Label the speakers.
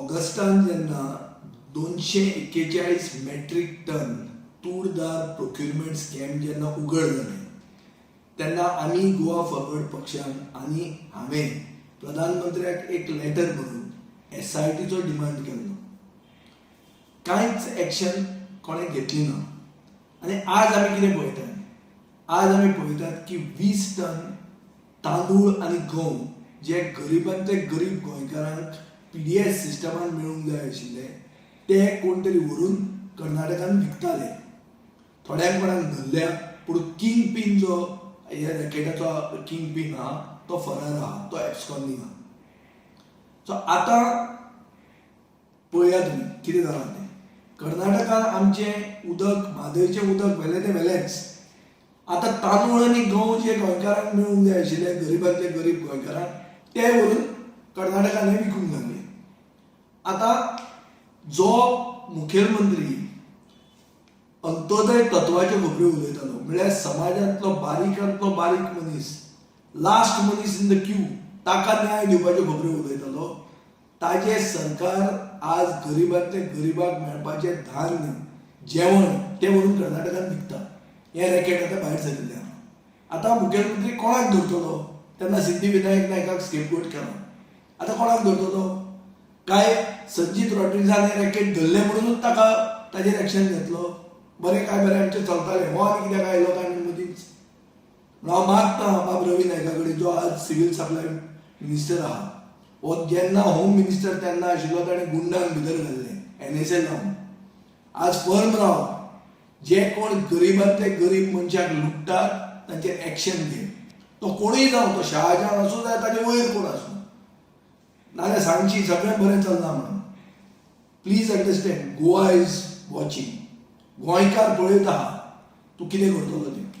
Speaker 1: Augustan जेन्ना 241 metric ton तूर दाळ procurement scam जेन्ना उगड जालें तेन्ना आमी गोवा फॉरवर्ड पक्षान आनी हांवें प्रधानमंत्र्याक एक लेटर बरोवन एसआयटीचो डिमांड केल्लो. कांयच एक्शन कोणें घेतली ना. आनी आज आमी कितें पळयतात? आज आमी पळयतात की 20 टन तांदूळ आनी गंव जे गरिबांतले गरीब गोंयकारांक पीडीएस सिस्टमान मेळूंक जाय आशिल्ले, ते कोण तरी व्हरून कर्नाटकान विकताले. थोड्यांक कोणाक धरल्या, पूण किंग पीन जो ह्या रॅकेटाचो किंग पीन आहा, तो फरार आहा, तो एब्सकॉन्डिंग आहा. सो आतां पळया तुमी कितें जालां तें. कर्नाटकान आमचें उदक, म्हादयचें उदक व्हेलें तें व्हेलेंच, आतां तांदूळ आनी गंव जे गोंयकारांक मेळूंक जाय आशिल्ले, गरिबांतले गरीब गोंयकारांक, ते व्हरून कर्नाटकान विकूंक लागले. आतां जो मुखेलमंत्री अंत्योदय तत्वाच्यो खबऱ्यो उलयतालो, म्हळ्यार समाजांतलो बारीकांतलो बारीक मनीस, लास्ट मनीस इन the Q, ताका न्याय दिवपाच्यो खबऱ्यो उलयतालो, ताजें सरकार आज गरिबांतले गरिबाक मेळपाचें धान्य, जेवण तें व्हरून कर्नाटकान विकता. हें रॅकेट आतां भायर सरिल्लें आहा. आतां मुखेलमंत्री कोणाक धरतलो? तेन्ना सिद्धी विनायक नायकाक स्केपगोट केला, आतां कोणाक धरतलो? काय संजीत रॉड्रिग्जान हें रॅकेट धरलें म्हणूनच ताका ताजेर एक्शन घेतलो? बरें काय बरें आमचें चलतालें, हो आनी कित्याक आयलो काय म्हणून मदींच. म्हणून हांव मागता बाब रवी नायका कडेन, जो आज सिवील सप्लाय मिनिस्टर आहा. हो जेन्ना होम मिनिस्टर तेन्ना आशिल्लो, ताणें गुंडांक भितर घाल्ले एनएसए लावन. आज फर्म राव. जे कोण गरिबांतले गरीब मनशाक लुट्टात तांचेर एक्शन घे. तो कोणूय जावं, तो शहाजहान आसूं जाय ताजे वयर कोण आसूं. नाजाल्यार सांगची सगळें बरें चलना म्हणून. Please understand, Goa is watching. गोंयकार पळयता आहा तूं कितें करतलो तें.